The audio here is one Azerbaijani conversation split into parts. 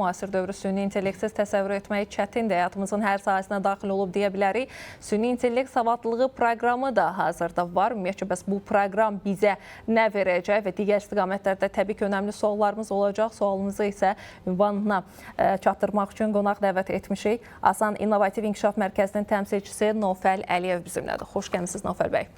Müasir dövrü süni intellektsiz təsəvvür etmək çətindir. Həyatımızın hər sahəsinə daxil olub deyə bilərik. Süni intellekt savadlılığı proqramı da hazırda var. Ümumiyyətcə, bəs bu proqram bizə nə verəcək və digər istiqamətlərdə təbii ki, önəmli suallarımız olacaq. Sualımızı isə ünvanına çatdırmaq üçün qonaq dəvət etmişik. Asan İnnovativ İnkişaf Mərkəzinin təmsilçisi Novfəl Əliyev bizimlədir. Xoş gəlmisiniz, Novfəl bəy.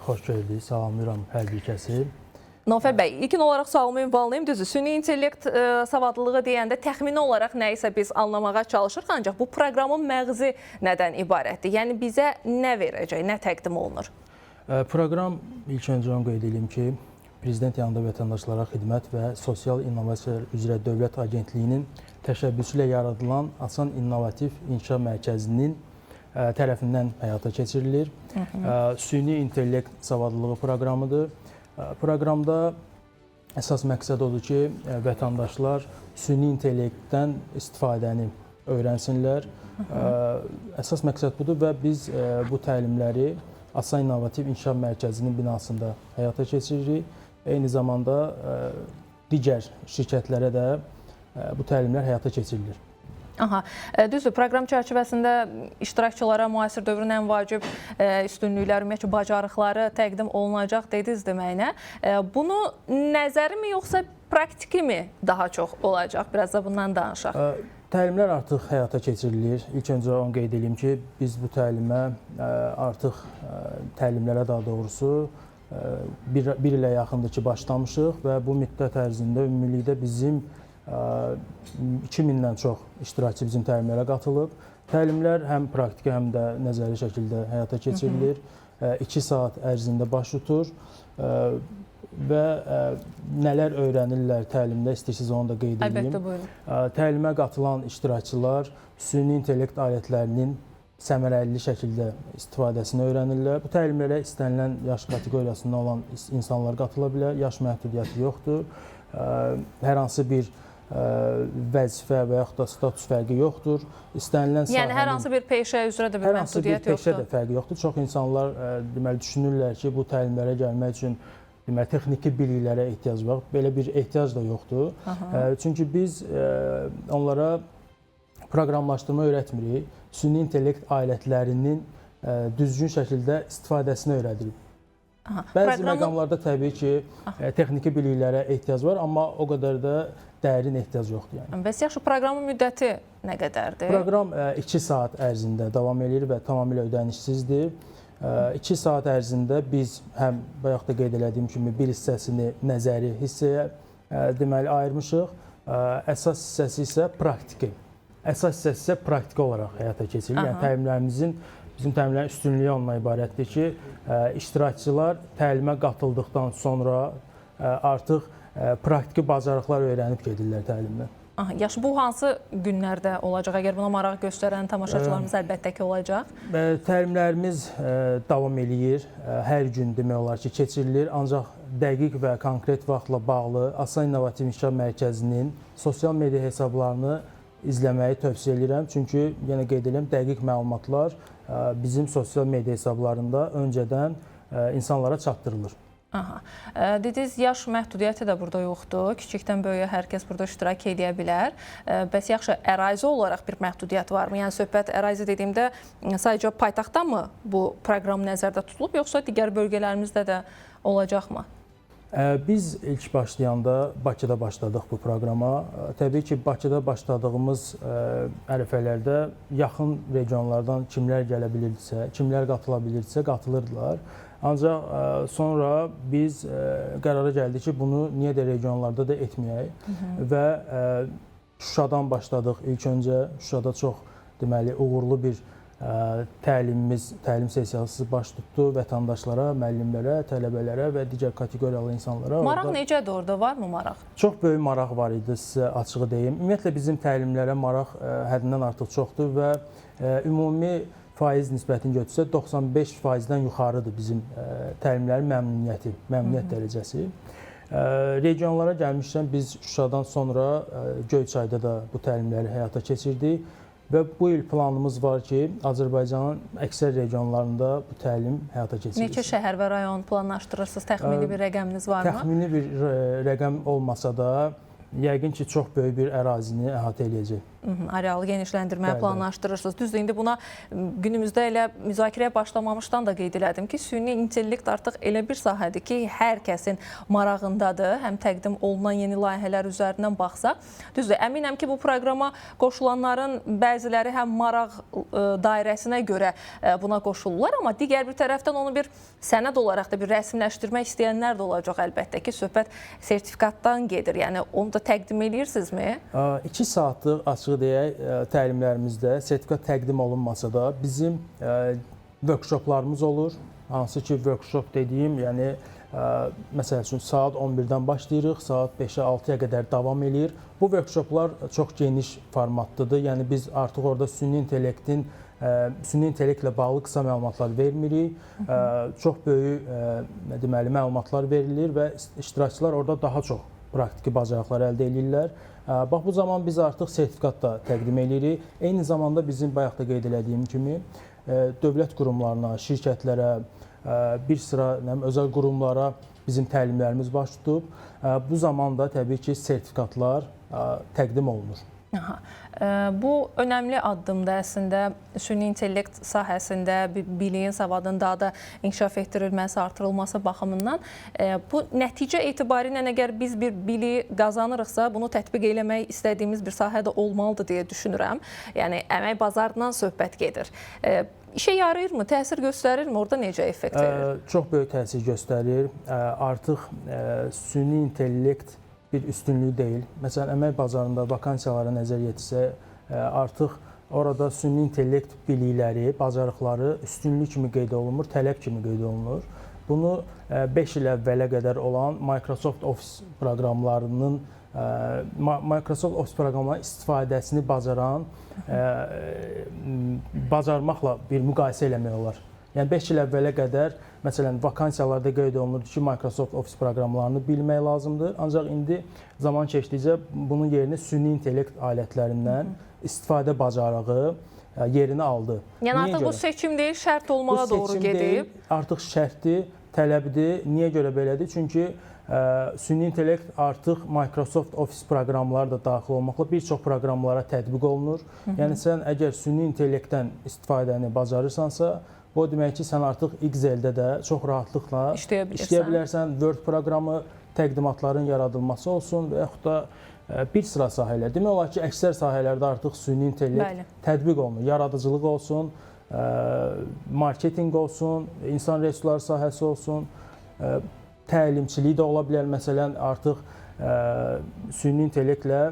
Xoş gördük. Salamlayıram hər bir kəsi. Novfəl bəy, ilkin olaraq sualımı ünvanlayım. Düzdür, süni intellekt savadlılığı deyəndə təxmini olaraq nə isə biz anlamağa çalışırıq, ancaq bu proqramın məğzi nədən ibarətdir? Yəni bizə nə verəcək, nə təqdim olunur? Proqram ilk öncə onu qeyd edeyim ki, Prezident yanında vətəndaşlara xidmət və sosial innovasiyalar üzrə Dövlət Agentliyinin təşəbbüsü ilə yaradılan Asan İnnovativ İnkişaf Mərkəzinin tərəfindən həyata keçirilir. Süni intellekt savadlılığı proqramıdır. Proqramda əsas məqsəd odur ki, vətəndaşlar süni intellektdən istifadəni öyrənsinlər. Əsas məqsəd budur və biz bu təlimləri Asan İnnovativ İnkişaf Mərkəzinin binasında həyata keçiririk. Eyni zamanda digər şirkətlərə də bu təlimlər həyata keçirilir. Aha, düzdür, proqram çərçivəsində iştirakçılara müasir dövrün ən vacib üstünlükləri, ümumiyyətcə bacarıqları təqdim olunacaq dediniz deməyinə. Bunu nəzəri mi yoxsa praktiki mi daha çox olacaq? Biraz da bundan danışaq. Təlimlər artıq həyata keçirilir. İlk öncə onu qeyd edeyim ki, biz bu təlimə artıq təlimlərə daha doğrusu bir ilə yaxındır ki, başlamışıq və bu müddət ərzində ümumilikdə bizim 2000-dən çox iştirakçı bizim təlimlərə qatılıb. Təlimlər həm praktiki, həm də nəzəri şəkildə həyata keçirilir. 2 saat ərzində baş tutur və nələr öyrənirlər təlimdə, istəyirsiniz onu da qeyd edeyim. Əlbəttə, buyurun. Təlimə qatılan iştirakçılar süni intellekt alətlərinin səmərəli şəkildə istifadəsini öyrənirlər. Bu təlimlərə istənilən yaş kateqoriyasında olan insanlar qatıla bilər, yaş məhdudiyyəti yoxdur. Hər hansı bir vəzifə və yaxud da status fərqi yoxdur. İstənilən sahənin, yəni hər hansı bir peşə üzrə də bir məhdudiyyət yoxdur. Hər hansı bir peşə də fərqi yoxdur. Çox insanlar deməli düşünürlər ki, bu təlimlərə gəlmək üçün deməli texniki biliklərə ehtiyac var. Belə bir ehtiyac da yoxdur. Aha. Çünki biz onlara proqramlaşdırma öyrətmirik. Süni intellekt alətlərinin düzgün şəkildə istifadəsini öyrədirik. Aha, bəzi məqamlarda təbii ki, texniki biliklərə ehtiyac var, amma o qədər də dərin ehtiyac yoxdur. Yəni. Bəs yaxşı, proqramın müddəti nə qədərdir? Proqram 2 saat ərzində davam eləyir və tamamilə ödənişsizdir. 2 saat ərzində biz həm bayaq da qeyd elədiyim kimi bir hissəsini nəzəri hissəyə deməli ayırmışıq, əsas hissəsi isə praktiki. Əsas hissəsi isə praktiki olaraq həyata keçirilir. Yəni təlimlərimizin, bizim təlimlərin üstünlüyü ondan ibarətdir ki, iştirakçılar təlimə qatıldıqdan sonra artıq praktiki bacarıqlar öyrənib gedirlər təlimdən. Aha, yaxşı, bu hansı günlərdə olacaq? Əgər buna maraq göstərən tamaşaçılarımız əlbəttə ki, olacaq. Təlimlərimiz davam eləyir. Hər gün demək olar ki, keçirilir. Ancaq dəqiq və konkret vaxtla bağlı Asan İnnovativ İnkişaf Mərkəzinin sosial media hesablarını izləməyi tövsiyə edirəm. Çünki, yenə qeyd edirəm, dəqiq məlumatlar bizim sosial media hesablarında öncədən insanlara çatdırılır. Aha. Dediniz, yaş məhdudiyyəti də burada yoxdur. Kiçikdən böyüyə hər kəs burada iştirak edə bilər. Bəs yaxşı, ərazi olaraq bir məhdudiyyət varmı? Yəni söhbət ərazi dediyimdə sadəcə paytaxtda mı bu proqram nəzərdə tutulub, yoxsa digər bölgələrimizdə də olacaqmı? Biz ilk başlayanda Bakıda başladıq bu proqrama. Təbii ki, Bakıda başladığımız ərəfələrdə yaxın regionlardan kimlər gələ bilirdisə, kimlər qatıla bilirdisə qatılırdılar. Ancaq sonra biz qərara gəldik ki, bunu niyə də regionlarda da etməyək və Şuşadan başladıq ilk öncə. Şuşada çox deməli uğurlu bir təlim sessiyası baş tutdu vətəndaşlara, müəllimlərə, tələbələrə və digər kateqoriyalı insanlara. Maraq necədir orada? Var mı maraq? Çox böyük maraq var idi, sizə açığı deyim. Ümumiyyətlə, bizim təlimlərə maraq həddindən artıq çoxdur və ümumi faiz nisbətini götürsə 95%-dən yuxarıdır bizim təlimlərin məmnuniyyəti, məmnuniyyət dərəcəsi. Regionlara gəlmişkən biz Şuşadan sonra Göyçayda da bu təlimləri həyata keçirdik. Və bu il planımız var ki, Azərbaycanın əksər regionlarında bu təlim həyata keçirilsin. Neçə şəhər və rayon planlaşdırırsınız? Təxmini bir rəqəminiz varmı? Təxmini bir rəqəm olmasa da yəqin ki, çox böyük bir ərazini əhatə eləyəcək. Arealı genişləndirməyi planlaşdırırsınız. Düzdür, indi buna günümüzdə elə müzakirəyə başlamamışdan da qeyd elədim ki, süni intellekt artıq elə bir sahədir ki, hər kəsin marağındadır. Həm təqdim olunan yeni layihələr üzərindən baxsaq. Düzdür, əminəm ki, bu proqrama qoşulanların bəziləri həm maraq dairəsinə görə buna qoşulurlar, amma digər bir tərəfdən onu bir sənəd olaraq da bir rəsmiləşdirmək istəyənlər də olacaq əlbəttə ki, söhbət sertifikatdan gedir. Yəni onu da təqdim eləyirsinizmi? 2 saatlıq açıq deyək, təlimlərimizdə sertifikat təqdim olunmasa da bizim workshoplarımız olur. Hansı ki, workshop dediyim, yəni məsəl üçün saat 11-dən başlayırıq, saat 5-ə 6-ya qədər davam eləyir. Bu workshoplar çox geniş formatlıdır. Yəni biz artıq orada süni intellektin süni intellektlə bağlı qısa məlumatlar vermirik. Çox böyük deməli məlumatlar verilir və iştirakçılar orada daha çox praktiki bacarıqlar əldə eləyirlər. Bax, bu zaman biz artıq sertifikat da təqdim eləyirik. Eyni zamanda bizim bayaq da qeyd elədiyim kimi dövlət qurumlarına, şirkətlərə, bir sıra özəl qurumlara bizim təlimlərimiz baş tutub. Bu zaman da təbii ki, sertifikatlar təqdim olunur. Aha. Bu önəmli addımdır əslində süni intellekt sahəsində biliyin, savadın daha da inkişaf etdirilməsi, artırılması baxımından. Bu nəticə etibarilə əgər biz bir biliyi qazanırıqsa, bunu tətbiq eləmək istədiyimiz bir sahədə olmalıdır deyə düşünürəm. Yəni əmək bazarından söhbət gedir. İşə yarayırmı, təsir göstərirmi? Orada necə effekt verir? Çox böyük təsir göstərir. Artıq süni intellekt bir üstünlüyü deyil. Məsələn, əmək bazarında vakansiyalara nəzər yetirsək, artıq orada süni intellekt bilikləri, bacarıqları üstünlük kimi qeyd olunmur, tələb kimi qeyd olunur. Bunu 5 il əvvələ qədər olan Microsoft Office proqramlarının Microsoft Office proqramlarının istifadəsini bacaran, bacarmaqla bir müqayisə eləmək olar. Yəni 5 il əvvələ qədər məsələn vakansiyalarda qeyd olunurdu ki, Microsoft Office proqramlarını bilmək lazımdır. Ancaq indi zaman keçdikcə bunun yerini süni intellekt alətlərindən istifadə bacarığı yerini aldı. Yəni niyə artıq görə? Bu seçim deyil, şərt olmağa doğru gedib. Deyil, artıq şərtdir, tələbdir. Niyə görə belədir? Çünki süni intellekt artıq Microsoft Office proqramları da daxil olmaqla bir çox proqramlara tətbiq olunur. Yəni sən əgər süni intellektdən istifadəni bacarırsansa, bu demək ki, sən artıq Excel-də də çox rahatlıqla işləyə bilərsən. Word proqramı, təqdimatların yaradılması olsun və yaxud da bir sıra sahələr. Demək olar ki, əksər sahələrdə artıq süni intellekt tətbiq olunur. Yaradıcılıq olsun, marketinq olsun, insan resursları sahəsi olsun, təlimçilik də ola bilər. Məsələn, artıq süni intellektlə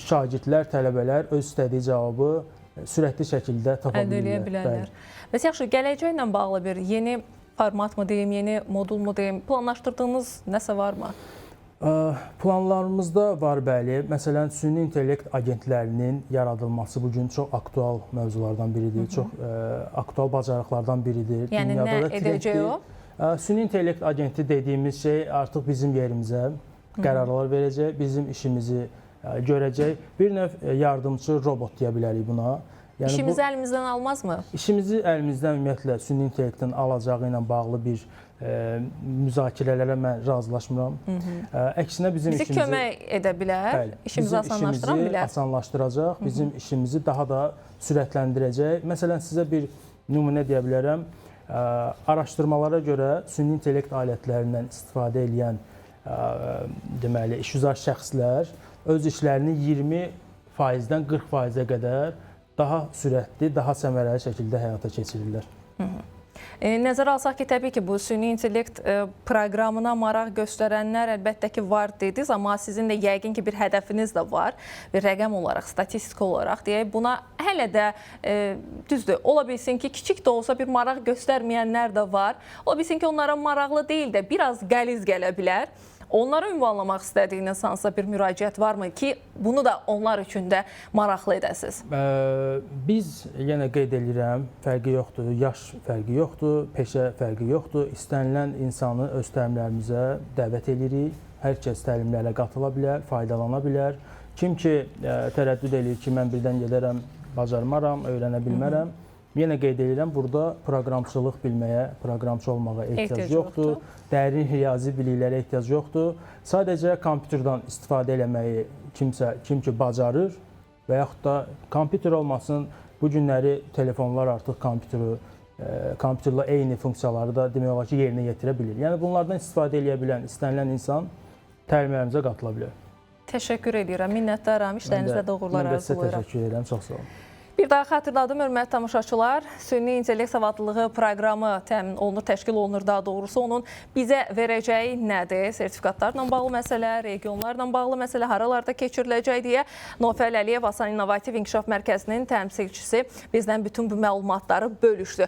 şagirdlər, tələbələr öz istədiyi cavabı sürətli şəkildə tapa bilirlər. Əldə eləyə bilərlər. Bəs yaxşı, gələcəklə bağlı bir yeni format mı deyim, yeni modul mu deyim, planlaşdırdığınız nəsə varmı? Planlarımızda var, bəli. Məsələn, süni intellekt agentlərinin yaradılması bugün çox aktual mövzulardan biridir, çox aktual bacarıqlardan biridir. Yəni dünyada nə da edəcək o? Süni intellekt agenti dediyimiz şey artıq bizim yerimizə qərarlar verəcək, bizim işimizi görəcək. Bir növ yardımçı robot deyə bilərik buna. Yəni İşimizi əlimizdən almazmı? İşimizi əlimizdən ümumiyyətlə süni intellektin alacağı ilə bağlı bir müzakirələrə mən razılaşmıram. Əksinə bizim bizi işimizi kömək edə bilər, bəli, işimizi asanlaşdıra bilər. Asanlaşdıracaq, bizim işimizi daha da sürətləndirəcək. Məsələn, sizə bir nümunə deyə bilərəm. Araşdırmalara görə süni intellekt alətlərindən istifadə edən deməli işgüzar şəxslər öz işlərini 20%-dən 40%-ə qədər daha sürətli, daha səmərəli şəkildə həyata keçirirlər. Nəzərə alsaq ki, təbii ki, bu süni intellekt proqramına maraq göstərənlər əlbəttə ki, var dediniz, amma sizin də yəqin ki, bir hədəfiniz də var, bir rəqəm olaraq, statistik olaraq deyək, buna hələ də düzdür, ola bilsin ki, kiçik də olsa bir maraq göstərməyənlər də var, ola bilsin ki, onlara maraqlı deyil də biraz qəliz gələ bilər. Onlara ünvanlamaq istədiyiniz hansısa bir müraciət varmı ki, bunu da onlar üçün də maraqlı edəsiniz? Biz yenə qeyd edirəm, fərqi yoxdur, yaş fərqi yoxdur, peşə fərqi yoxdur. İstənilən insanı öz təlimlərimizə dəvət edirik. Hər kəs təlimlərə qatıla bilər, faydalana bilər. Kim ki tərəddüd eləyir ki, mən birdən gedərəm, bacarmaram, öyrənə bilmərəm. Yenə qeyd edirəm, burada proqramçılıq bilməyə, proqramçı olmağa ehtiyac Ehtiyac yoxdur. yoxdur. Dərin riyazi biliklərə ehtiyac yoxdur. Sadəcə kompüterdən istifadə eləməyi kimsə kim ki bacarır və yaxud da kompüter olmasın, bu günləri telefonlar artıq kompüteri kompüterlə eyni funksiyaları da demək olar ki, yerinə yetirə bilir. Yəni bunlardan istifadə eləyə bilən, istənilən insan təlimlərimizə qatıla bilər. Təşəkkür edirəm, minnətdaram. İşlərinizdə də uğurlar Mən də sizə arzulayıram. təşəkkür edirəm. Çox sağ olun. Bir daha xatırladım, hörmətli tamaşaçılar, süni intellekt savadlılığı proqramı təmin olunur, təşkil olunur daha doğrusu. Onun bizə verəcəyi nədir? Sertifikatlarla bağlı məsələ, regionlarla bağlı məsələ, haralarda keçiriləcək deyə Nofəl Əliyev Asan İnnovativ İnkişaf Mərkəzinin təmsilçisi bizdən bütün bu məlumatları bölüşdü.